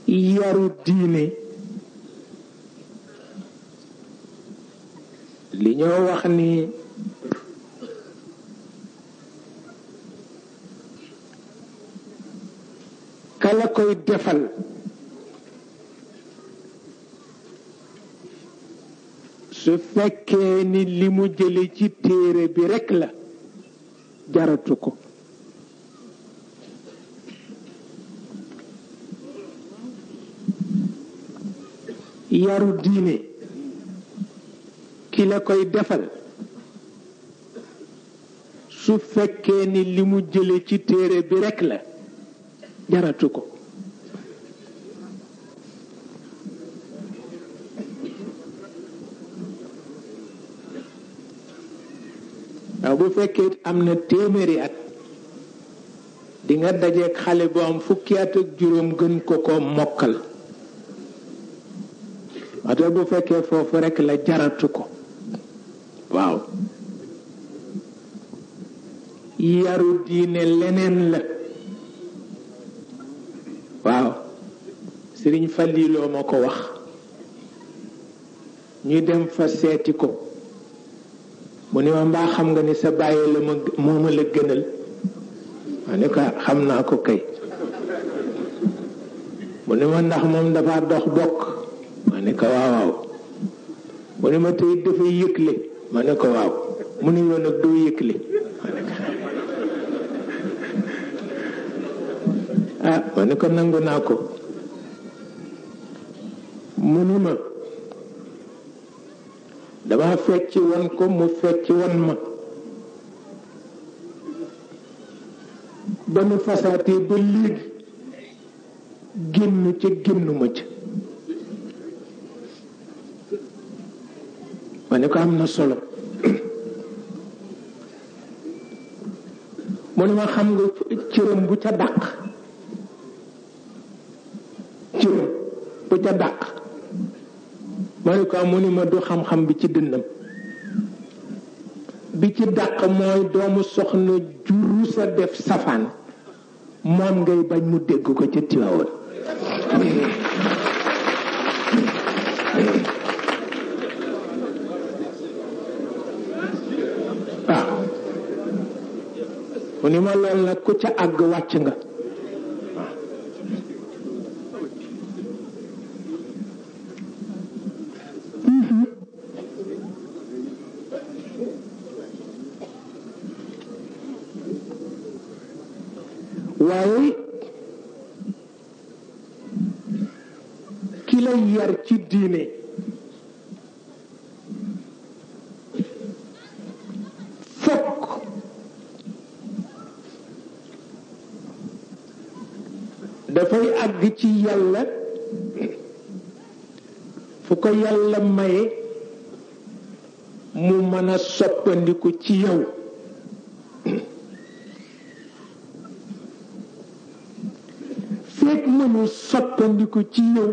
yaru diine li ñoo wax ni kala koy defal su fekkee ni li mu jële ci téere bi rekk la jaratu ko yaru diine ki la koy defal su fekkee ni li mu jële ci téere bi rekk la jaratu ko waaw bu fekkee am na téeméeri at di nga dajeek xale bu am fukki at ak juróom gën ko mokkal wate bu fekkee foofu rekk la jaratu ko waaw yaru diine leneen la waaw Sëriñ Falliloo ma ko wax ñuy dem fa seeti ko mu ne ma mbaa xam nga ni sa bàyyi la mooma la gënal ma ne ko xam naa ko kay mu ne ma ndax moom dafa dox bokk ma ne ko waaw mu ne ma tey dafay yëgle ma ne ko waaw mu ne woon nag doo yëgle ma ne ko nangu naa ko mu ni ma dama fecci woon ko mu fecci woon ma ba nu fasaatee ba léegi génn ca génnuma ca ma ne ko am na solo mu ne ma xam nga cëram bu ca dàq cëram bu ca dàq ma ne ko mu ni ma du xam-xam bi ci dënnam bi ci dàq mooy doomu soxna juru sa def safaan moom ngay bañ mu dégg ko ca Tiwaawan waaw mu ni ma lool nag ku ca àgg wàcc nga waaye ki lay yar ci diine fokk dafay àgg ci yàlla fu ko yàlla maye mu mën a soppandiku ci yow fekk mënul soppandiku ci yow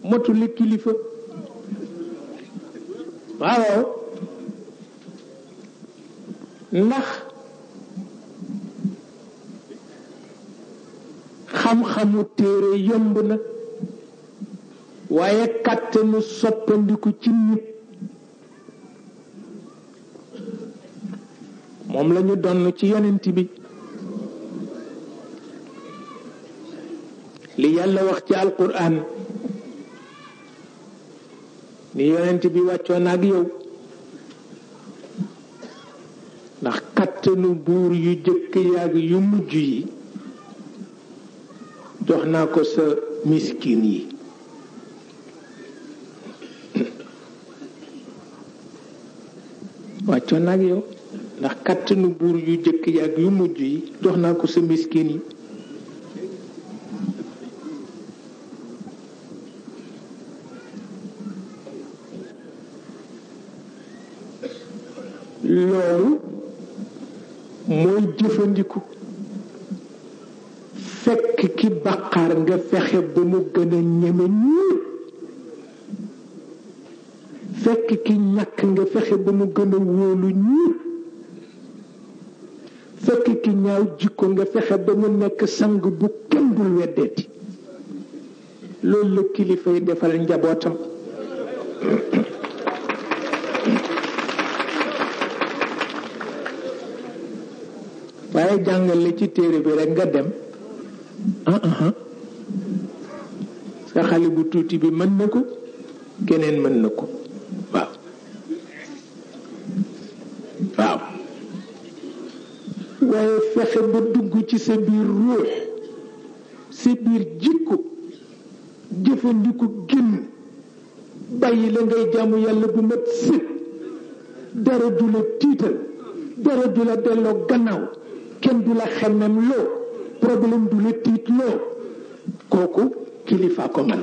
motuli kilifa waaw ndax xam-xamu téere yomb na waaye kàttanu soppandiku ci nit moom lañu donn ci yonent bi li yàlla wax ci alquran ni yonent bi wàccoon ak yow ndax kattanu buur yu jëkk yaag yu mujj yi jox naa ko sa miskin yi wàccoon ak yow ndax kattanu buur yu jëkk yaag yu mujj yi jox naa ko sa miskin yi loolu mooy jëfandiku fekk ki baqaar nga fexe ba mu gën a ñeme ñuur fekk ki ñàkk nga fexe ba mu gën a wóolu ñuur fekk ki ñaaw jikko nga fexe ba mu nekk sang bu kenn dul weddeeti loolu la kilifa yi defal njabootam. waaye jàngal la ci téere bi rek nga dem sa xale bu tuuti bi mën na ko keneen mën na ko waaw waaw waaye fexe ba dugg ci sa biir ruux sa biir jikko jëfandiku génn bàyyi la ngay jaamu yàlla bu mat sëkk dara du la tiital dara du la delloo gannaaw kenn du la xemmem loo problème du la tiit loo kooku kilifa ko man